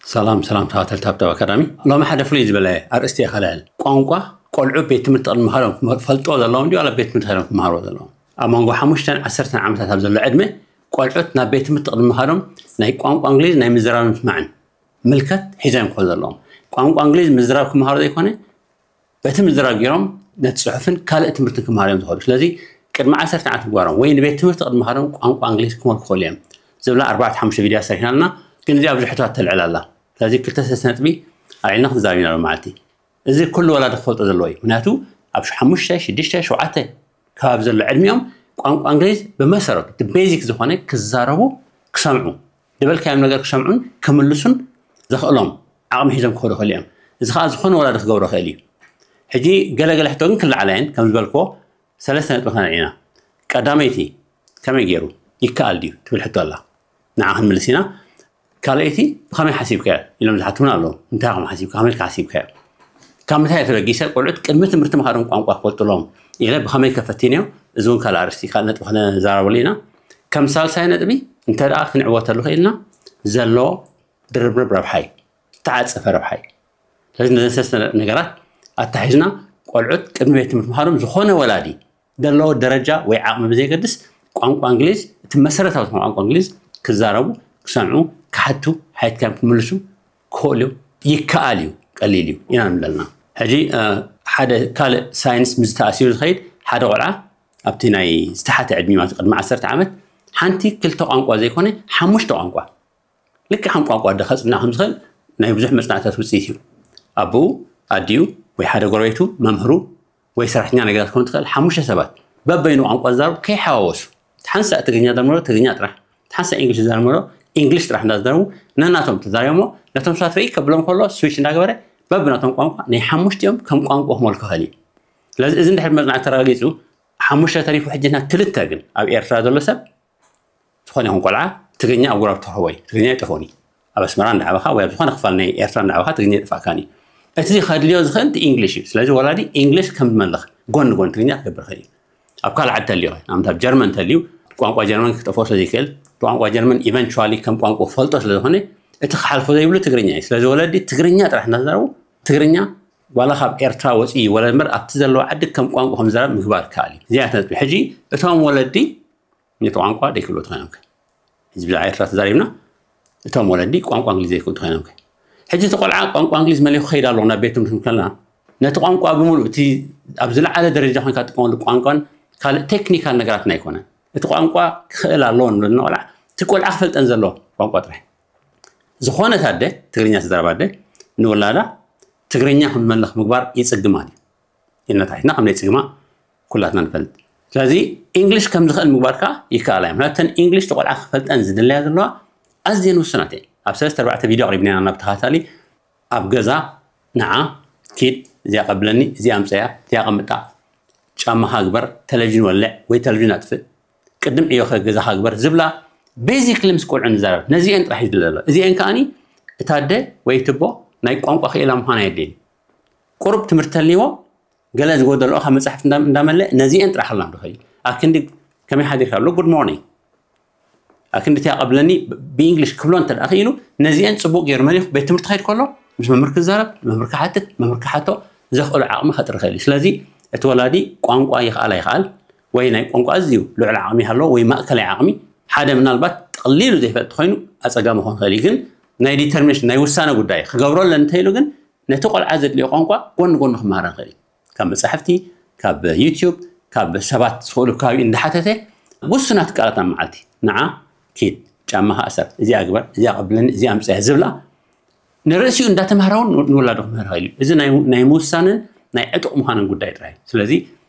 ሰላም ሰላም ተኸታተልቲ ሃብታብ ኣካዳሚ። ሎሚ ሓደ ፍሉይ ዝበለ ኣርእስቲ እየ ከልዕል። ቋንቋ ቆልዑ ቤት ትምህርቲ ቅድሚ ምኻዶም ክመ- ፈልጥዎ ዘለዎም ድዩ ዋላ ቤት ትምህርቲ ከይዶም ክመሃርዎ ዘለዎም? ኣብ መንጎ ሓሙሽተን ዓሰርተን ዓመታት ኣብ ዘሎ ዕድመ ቆልዑት ናብ ቤት ትምህርቲ ቅድሚ ምኻዶም ናይ ቋንቋ እንግሊዝ ናይ ምዝራብ ምስማዕን ምልከት ሒዞም ክኾኑ ዘለዎም። ቋንቋ እንግሊዝ ምዝራብ ክመሃሩ ዘይኮነ በቲ ምዝራብ ገይሮም ነቲ ጽሑፍን ካልእ ትምህርትን ክመሃሩ እዮም ዝኸዱ። ስለዚ ቅድሚ ዓሰርተ ዓመት ምግባሮም ወይ ንቤት ትምህርቲ ቅድሚ ምኻዶም ቋንቋ እንግሊዝ ክመልኩ ክኽእሉ እዮም ዝብላ ኣርባዕተ ሓሙሽተ ቪድዮ ሰሪሕና ኣለና። ግን እዚኣ ብዙሕ ሕቶታት ተልዕል ኣላ። ስለዚ ክልተ ሰለስተ ነጥቢ ኣልዒልና ክንዛረብ ኢና ሎሚ መዓልቲ። እዚ ኩሉ ወላዲ ክፈልጦ ዘለዎ እዩ። ምክንያቱ ኣብ ሓሙሽተ ሽዱሽተ ሸውዓተ ከባቢ ዘሎ ዕድሚኦም ቋንቋ እንግሊዝ ብመሰረቱ እቲ ቤዚክ ዝኾነ ክዛረቡ ክሰምዑ ድበልካዮም ነገር ክሰምዑን ክምልሱን ዘኽእሎም ዓቕሚ ሒዞም ክኸዱ ይኽእሉ እዮም። እዚ ከዓ ዝኾነ ወላዲ ክገብሮ ይኽእል እዩ። ሕጂ ገለገለ ሕቶ ግን ክለዓላ እየን ከም ዝበልክዎ ሰለስተ ነጥቢ ከነልዕል ኢና። ቀዳመይቲ ከመይ ገይሩ ይከኣል ድዩ ትብል ሕቶ ኣላ። ንዓ ክንምልስ ኢና። ካልኣይቲ ብኸመይ ሓሲብካዮ ኢሎም ዝሓትሙና ኣለዉ። እንታይ ከም ሓሲብካ ከመይ ኢልካ ሓሲብካዮ ካብ ምንታይ ተበጊሰ ቆልዑት ቅድሚ ትምህርቲ ምኻዶም ቋንቋ ክፈልጥሎም ኢለ ብኸመይ ከፈቲንዮ። እዚ እውን ካልእ ኣርእስቲ ካልእ ነጥቢ ክነዛረበሉ ኢና። ከም ሳልሳይ ነጥቢ እንተ ደኣ ክንዕወተሉ ክኢልና ዘሎ ድርብርብ ረብሓይ ዝተዓጸፈ ረብሓይ። ስለዚ ነዘን ሰለስተ ነገራት ኣታሒዝና ቆልዑት ቅድሚ ቤት ትምህርቲ ምኻዶም ዝኾነ ወላዲ ዘለዎ ደረጃ ወይ ዓቕሚ ብዘየገድስ ቋንቋ እንግሊዝ እቲ መሰረታዊ ዝኾነ ቋንቋ እንግሊዝ ክዛረቡ ክሰምዑ ክሓቱ ሓይትካዮም ክምልሱ ክኽእሉ እዮም። ይከኣል እዩ፣ ቀሊል እዩ ኢና ንብል ዘለና። ሕጂ ሓደ ካልእ ሳይንስ ምስ ተኣሲሩ ዝኸይድ ሓደ ቆልዓ ኣብቲ ናይ ዝተሓተ ዕድሚ ማለት ቅድሚ ዓሰርተ ዓመት ሓንቲ ክልተ ቋንቋ ዘይኮነ ሓሙሽተ ቋንቋ ልክዕ ከም ቋንቋ ኣደ ከጽንዕ ከም ዝኽእል ናይ ብዙሕ መጽናዕታት ውፅኢት እዩ። ኣቦኡ ኣዲኡ ወይ ሓደ ጎረቤቱ መምህሩ ወይ ሰራሕተኛ ነገራት ክኸውን ትኽእል ሓሙሽተ ሰባት በበይኑ ቋንቋ ዝዛረቡ ከይሓዋወሱ ሓንሳእ ትግርኛ ዘርመሮ ትግርኛ ጥራሕ ሓንሳእ እንግሊሽ ዘርመሮ እንግሊሽ ጥራሕ እንዳዝደረቡ ነናቶም ተዛሪቦሞ ነቶም ሰባት ርእይ ከብሎም ከሎ ስዊች እንዳገበረ በብናቶም ቋንቋ ናይ ሓሙሽቲኦም ከም ቋንቋ ክመልኩ ይኽእል እዩ። ስለዚ እዚ እንድሕር መጽናዕቲ ተረጋጊፁ ሓሙሽተ ተሪፉ ሕጂ ና ክልተ ግን ኣብ ኤርትራ ዘሎ ሰብ ዝኾነ ይኹን ቆልዓ ትግርኛ ኣብ ጉራብ ተርህቦ እዩ። ትግርኛ ይጠፍኦኒ ኣብ ኣስመራ እንዳዓበኻ ወይ ኣብ ዝኾነ ክፋል ናይ ኤርትራ እንዳዓበኻ ትግርኛ ይጠፋእካኒ። እቲ ከድልዮ ዝኽእል እቲ ኢንግሊሽ እዩ። ስለዚ ወላዲ ኢንግሊሽ ከም ዝመልኽ ጎን ጎን ትግርኛ ክገብር ይኽእል እዩ። ኣብ ካልእ ዓዲ ተልዮ ንኣብነት ኣብ ጀርመን ተልዩ ቋንቋ ጀርመን ክጠፍኦ ስለ ዘይክእል ቋንቋ ጀርመን ኢቨንቹዋሊ ከም ቋንቋ ክፈልጦ ስለ ዝኾነ እቲ ክሓልፎ ዘይብሉ ትግርኛ እዩ። ስለዚ ወለዲ ትግርኛ ጥራሕ እናተዛረቡ ትግርኛ ዋላ ካብ ኤርትራ ወፂ ወለ እምበር ኣብቲ ዘለዎ ዓዲ ከም ቋንቋ ከም ዘረብ ምግባር ይከኣል እዩ። እዚኣ ነጥቢ ሕጂ እቶም ወለዲ ነቲ ቋንቋ ደይክእሉ ተኾይኖም ከ እዚ ብዛዕባ ኤርትራ ተዛሪብና እቶም ወለዲ ቋንቋ እንግሊዝ ዘይክእሉ ተኾይኖም ከ ሕጂ እቲ ቆልዓ ቋንቋ እንግሊዝ መሊኹ ከይድ ኣለኹ ናብ ቤት ትምህርቲ ከለና ነቲ ቋንቋ ብምሉእ እቲ ኣብ ዝለዓለ ደረጃ ኮይንካ ትጥቀመሉ ቋንቋን ካልእ ቴክኒካል ነገራትና ኣይኮነን። እቲ ቋንቋ ክኽእል ኣለዎ ንብለና ቆልዓ እቲ ቆልዓ ክፈልጠን ዘለዎ ቋንቋ ጥራሕ ዝኾነት ኣደ ትግርኛ ትዛረብ ኣደ ንወላዳ ትግርኛ ክመልኽ ምግባር ይፅግማ ድዩ ኢልና ተሓቲትና ከም ዘይፅግማ ኩላትና ንፈልጥ። ስለዚ ኢንግሊሽ ከም ዝኽእል ምግባር ከዓ ይከኣላ እዮም። ምክንያቱ ተን ኢንግሊሽ ተቆልዓ ክፈልጠን ዝድለያ ዘለዋ ኣዝየን ውሱናት እየን። ኣብ ሰለስተ ኣርባዕተ ቪድዮ ኣቕሪብና ኢና ናብ ተኸታታሊ ኣብ ገዛ ንዓ ኪድ እዚኣ ቀብለኒ እዚኣ ኣምፀያ እዚኣ ቀምጣ ጫማኻ ግበር ተለቪዥን ወልዕ ወይ ተለቪዥን ኣጥፍእ ቅድም ዕዮ ገዛኻ ግበር ዝብላ ቤዚክሊ ምስ ቆልዑ ንዛረብ ነዚአን ጥራሕ እዩ ዝድለ ዘሎ። እዚአን ከዓኒ እታ ኣደ ወይ ትቦ ናይ ቋንቋ ክኢላ ምዃና የድልየኒ ቁሩብ ትምህርቲ ተልይዎ ገለ ዝጎደልኦ ካብ መፅሓፍቲ እንዳመለእ ነዚአን ጥራሕ ክላምዶ ኸዩ ኣክንዲ ከመይ ሓዲርካ ብሎ ጉድ ሞርኒንግ ኣክንዲ እቲ ኣቐብለኒ ብእንግሊሽ ክብሎ እንተ ደኣ ክኢሉ ነዚአን ፅቡቅ ገይሩ መሊኹ ቤት ትምህርቲ ከይድ ከሎ ምስ መምህር ክዛረብ መምህር ክሓትት መምህር ክሓቶ ዘኽእሎ ዓቕሚ ከጥሪ ክእል እዩ። ስለዚ እቲ ወላዲ ቋንቋ ይኽኣል ኣይኽኣል ወይ ናይ ቋንቋ ኣዝዩ ልዑል ዓቕሚ ይሃለዎ ወይ ማእከላይ ዓቕሚ ሓደ ምናልባት ጠቕሊሉ ዘይፈልጥ ኮይኑ ኣፀጋሚ ክኾን ይኽእል እዩ። ግን ናይ ዲተርሚኔሽን ናይ ውሳነ ጉዳይ ክገብሮ ኣለኒ እንተኢሉ ግን ነቲ ቆልዓ ዘድልዮ ቋንቋ ጎኒ ጎኒ ክመሃር ይኽእል እዩ። ካብ መጻሕፍቲ፣ ካብ ዩትዩብ፣ ካብ ሰባት ዝኽእሉ ከባቢ እንዳሓተተ ውሱናት ቃላት ኣብ መዓልቲ ንዓ ኪድ ጫማኻ እሰር፣ እዚኣ ግበር፣ እዚኣ ቀብለኒ፣ እዚኣ ኣምፅያ ዝብላ ንርእሲኡ እንዳተምሃረ እውን ንውላዱ ክምህር ይኽእል እዩ። እዚ ናይ ናይ ምውሳንን ናይ ዕጡቕ ምዃንን ጉዳይ ጥራይ እዩ። ስለዚ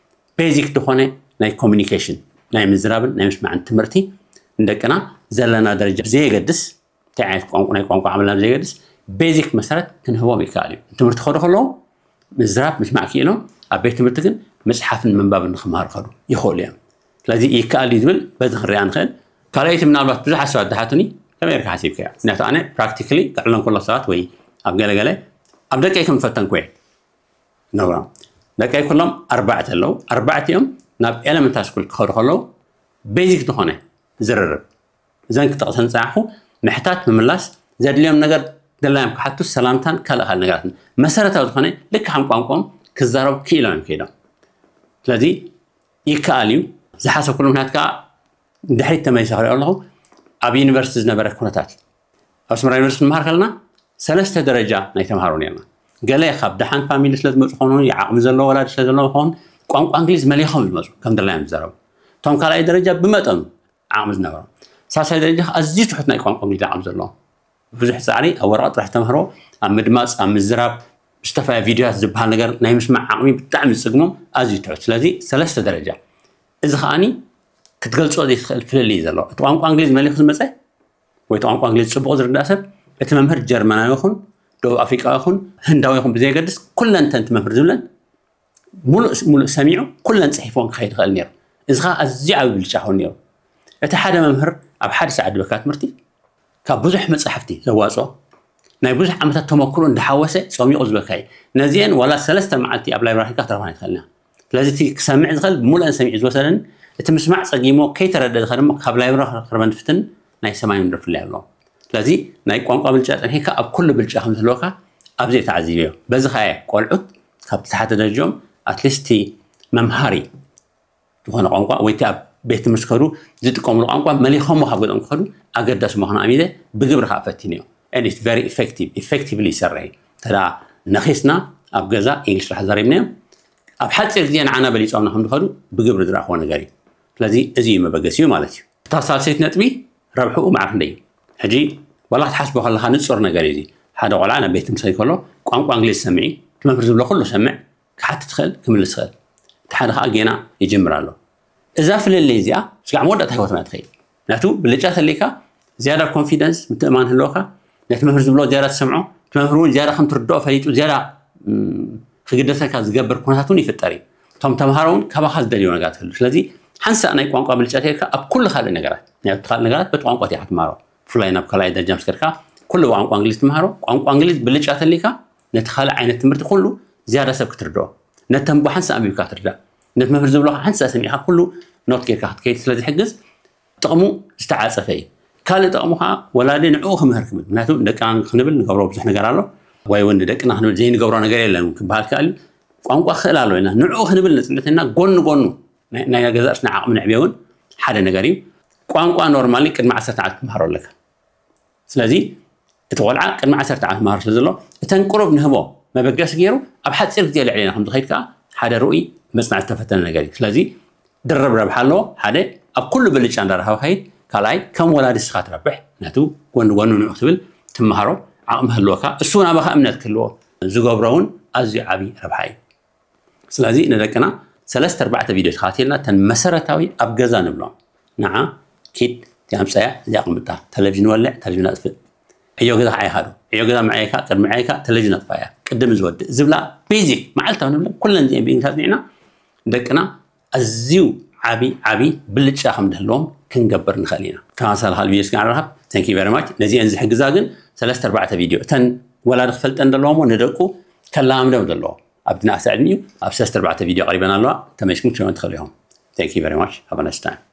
ቤዚክ ዝኾነ ናይ ኮሚኒኬሽን ናይ ምዝራብን ናይ ምስማዕን ትምህርቲ ንደቅና ዘለና ደረጃ ብዘየገድስ እንታይ ዓይነት ቋንቋ ናይ ቋንቋ ዓመልና ብዘየገድስ ቤዚክ መሰረት ክንህቦም ይከኣል እዩ። ትምህርቲ ከዱ ከለዉ ምዝራብ ምስማዕ ክኢሎም ኣብ ቤት ትምህርቲ ግን መፅሓፍን ምንባብን ንክመሃሩ ከዱ ይኽእሉ እዮም። ስለዚ ይከኣል እዩ ዝብል በዚ ክንሪኣ ንኽእል። ካልኣይቲ ምናልባት ብዙሓት ሰባት ዝሓቱኒ ከመይ ርካ ሓሲብካዮ? ምክንያቱ ኣነ ፕራክቲካሊ ከዕሎም ከሎ ሰባት ወይ ኣብ ገለገለ ኣብ ደቀይ ከም ዝፈተንኩ እየ ነብሮም። ደቀይ ኩሎም ኣርባዕተ ኣለዉ። ኣርባዕቲኦም ናብ ኤለመንታሪ ስኩል ክኸዱ ከለዉ ቤዚክ ዝኾነ ዝርርብ እዘን ክጠቕሰን ዝፀናሕኩ ምሕታት ምምላስ ዘድልዮም ነገር ደላዮም ክሓቱ ሰላምታን ካልእ ካልእ ነገራትን መሰረታዊ ዝኾነ ልክዕ ከም ቋንቋኦም ክዛረቡ ክኢሎም እዮም ከይዶም። ስለዚ ይከኣል እዩ። ዝሓሰብኩሉ ምክንያት ከዓ ድሕሪት ተመሊሰ ክሪኦ ኣለኹ። ኣብ ዩኒቨርሲቲ ዝነበረ ኩነታት፣ ኣብ ኣስመራ ዩኒቨርሲቲ ንመሃር ከለና ሰለስተ ደረጃ ናይ ተምሃሮ ነርና። ገለ ካብ ደሓን ፋሚሊ ስለ ዝመፁ ኾኑ፣ ዓቕሚ ዘለዎ ወላዲ ስለ ዘለዎ ኾኑ፣ ቋንቋ እንግሊዝ መሊኾም ዝመፁ ከም ደላዮም ዝዛረቡ። እቶም ካልኣይ ደረጃ ብመጠኑ ዓቕሚ ዝነበሮም፣ ሳልሳይ ደረጃ ኣዝዩ ትሑት ናይ ቋንቋ እንግሊዝ ዓቕሚ ዘለዎም። ብዙሕ ፃዕሪ ኣብ ወረቐት ጥራሕ ተምህሮ፣ ኣብ ምድማፅ፣ ኣብ ምዝራብ፣ ዝተፈላለዩ ቪድዮታት ዝበሃል ነገር ናይ ምስማዕ ዓቕሚ ብጣዕሚ ዝፅግሞም ኣዝዩ ትሑት። ስለዚ ሰለስተ ደረጃ፣ እዚ ከዓኒ ክትገልፆ ዘይትኽእል ፍልልይ ዘሎ። እቲ ቋንቋ እንግሊዝ መሊኹ ዝመፀ ወይ እቲ ቋንቋ እንግሊዝ ፅቡቕ ዝርዳእ ሰብ፣ እቲ መምህር ጀርመናዊ ይኹን ደቡብ ኣፍሪቃዊ ይኹን ህንዳዊ ይኹን ብዘየገድስ፣ ኩለን እተን እቲ መምህር ዝብለን ሙሉእ ሙሉእ ሰሚዑ ኩለን ፅሒፎም ክኸይድ ይኽእል ነይሩ። እዚ ከዓ ኣዝዩ ዓብዪ ብልጫ ክኸውን ነይሩ። እቲ ሓደ መምህር ኣብ ሓደ ሰዓት ዝበካ ትምህርቲ ካብ ብዙሕ መፅሓፍቲ ዘዋፅኦ፣ ናይ ብዙሕ ዓመታት ተመክሮ እንዳሓወሰ ፀሚቑ ዝበካ እዩ። ነዚአን ዋላ ሰለስተ መዓልቲ ኣብ ላይብራሪ ሒዝካ ክትረኽበን ኣይትኽእልን ኢኻ። ስለዚ እቲ ክሰምዕ ዝኽእል ብሙሉአን ሰሚዑ ዝወሰደን፣ እቲ ምስማዕ ፀጊሞ ከይተረደ ዝኸ ድማ ካብ ላይብራሪ ክረኽበን ዝፍትን ናይ ሰማይ ምድሪ ፍልልይ ኣለዎ። ስለዚ ናይ ቋንቋ ብልጫ ፀኒሕካ ኣብ ኩሉ ብልጫ ከም ዝህልወካ ኣብዚ ተዓዚበዮ። በዚ ከኣ ቆልዑት ካብ ትሕቲ ደረጃኦም ኣትሊስት መምሃሪ ዝኾነ ቋንቋ ወይ እቲ ኣብ ቤት ትምህርቲ ከዱ ዝጥቀምሉ ቋንቋ መሊኾሞ ካብ ገዝኦም ክኸዱ ኣገዳሲ ምዃኑ ኣሚነ ብግብሪ ከዓ ፈቲነዮ። And it's very effective፣ effectively ይሰርሕ እዩ። እንተ ደኣ ነኺስና ኣብ ገዛ እንግሊሽ ጥራሕ ዘሪብናዮም ኣብ ሓፂር ግዜ ንዓና በሊፆምና ከም ዝኸዱ ብግብሪ ዝረኣኽዎ ነገር እዩ። ስለዚ እዚ እዩ መበገሲኡ ማለት እዩ። እታ ሳልሰይቲ ነጥቢ ረብሕኡ መዓር ክንደይ እዩ? ሕጂ ዋላ ክትሓስቦ ከለኻ ንፁር ነገር እዩ። እዚ ሓደ ቆልዓ ናብ ቤት ትምህርቲ ከሎ ቋንቋ እንግሊዝ ሰምዒ፣ እቲ መምህር ዝብሎ ኩሉ ሰምዕ፣ ክሓትት ትኽእል፣ ክምልስ ትኽእል። እቲ ሓደ ከዓ ጌና ይጅምር ኣሎ። እዛ ፍልልይ እዚኣ ስጋዕ መወዳእታ ህይወትና ትኸይድ። ምክንያቱ ብልጫ ተለይካ ዝያዳ ኮንፊደንስ፣ ምትእማን ህልወካ፣ ነቲ መምህር ዝብሎ ዝያዳ ትሰምዖ፣ እቲ መምህር እውን ዝያዳ ከም ትርድኦ ፈሊጡ ዝያዳ ክግደሰካ ዝገብር ኩነታት እውን ይፍጠር እዩ። እቶም ተምሃሮ እውን ካባኻ ዝደልዮ ነገራት ይህሉ። ስለዚ ሓንሳእ ናይ ቋንቋ ብልጫ ተልካ ኣብ ኩሉ ካልእ ነገራት፣ ናይ ካልእ ነገራት በቲ ቋንቋ ኢኻ ትምሃሮ። ብፍላይ ናብ ካልኣይ ደረጃ ምስ ከድካ ኩሉ ብቋንቋ እንግሊዝ ትምሃሮ። ቋንቋ እንግሊዝ ብልጫ ተልካ ነቲ ካልእ ዓይነት ትምህርቲ ኩሉ ዝያዳ ሰብ ክትርድኦ፣ ነተንቦ ሓንሳእ ኣንቢብካ ክትርዳእ፣ ነቲ መምህር ዝብሎ ሓንሳእ ሰሚዕካ ኩሉ ኖት ጌርካ ክትከይድ ስለ ዝሕግዝ ጥቕሙ ዝተዓፀፈ እዩ። ካልእ ጥቕሙ ከዓ ወላዲ ንዕኡ ክምህር ክብል፣ ምክንያቱ ደቅና ክንብል ንገብሮ ብዙሕ ነገር ኣሎ፣ ወይ እውን ንደቅና ክንብል ዘይንገብሮ ነገር የለን ክበሃል ከኣል እዩ። ቋንቋ ክኽእል ኣሎ ኢና ንዕኡ ክንብል ንፅንዕትና ጎኒ ጎኑ ናይ ገዛእትና ዓቕሚ ንዕብዮ እውን ሓደ ነገር እዩ። ቋንቋ ኖርማሊ ቅድሚ ዓሰርተ ዓመት ክምሃሮ ኣለካ። ስለዚ እቲ ቆልዓ ቅድሚ ዓሰርተ ዓመት ክምሃሮ ስለ ዘሎ እተን ቅሩብ ንህቦ መበገሲ ገይሩ ኣብ ሓፂር ግዜ ልዕሌና ከም ዝኸይድ ከዓ ሓደ ርኡይ መፅናዕቲ ዝተፈተነ ነገር እዩ። ስለዚ ድርብ ረብሓ ኣለዎ። ሓደ ኣብ ኩሉ ብልጫ እንዳረኸበ ከይድ፣ ካልኣይ ከም ወላዲ ስኻ ትረብሕ፣ ነቱ ጎኒ ጎኑ ንዑ ክትብል ትምሃሮ ዓቕሚ ህልወካ፣ እሱ ናባኻ እምነት ክህልዎ ዝገብሮ እውን ኣዝዩ ዓብዪ ረብሓ እዩ። ስለዚ ንደቅና ሰለስተ ኣርባዕተ ቪድዮ ተኻቲልና እተን መሰረታዊ ኣብ ገዛ ንብሎም ንዓ ኪድ ኣምፀያ እዚኣ ቅምጣ፣ ተለቪዥን ወልዕ፣ ተለቪዥን ኣጥፍእ፣ ዕዮ ገዛ ከዓይካ ዶ ዕዮ ገዛ ምዓይካ ቅድሚ ዓይካ ተለቪዥን ኣጥፋያ ቅድም ዝወድእ ዝብላ ቤዚክ መዓልታዊ ንብለን ኩለን እዚአን ቤዚክታት ኒዕና ደቅና ኣዝዩ ዓቢ ዓቢ ብልጫ ከም ድህልዎም ክንገብር ንኽእል ኢና። ተመሳሳሊ ካልእ ቪድዮ ስጋዕ ንራኸብ። Thank you very much። ነዚአን ዝሕግዛ ግን ሰለስተ ኣርባዕተ ቪድዮ እተን ወላዲ ክፈልጠን ዘለዎሞ ንደቁ ከላምዶም ዘለዎ ኣብ ድናእሳ ዕድሚኡ ኣብ ሰለስተ ኣርባዕተ ቪድዮ ቀሪበን ኣለዋ። ተመሽኩም ትሪኦም ትኽእሉ ኢኹም። Thank you very much። Have a nice time።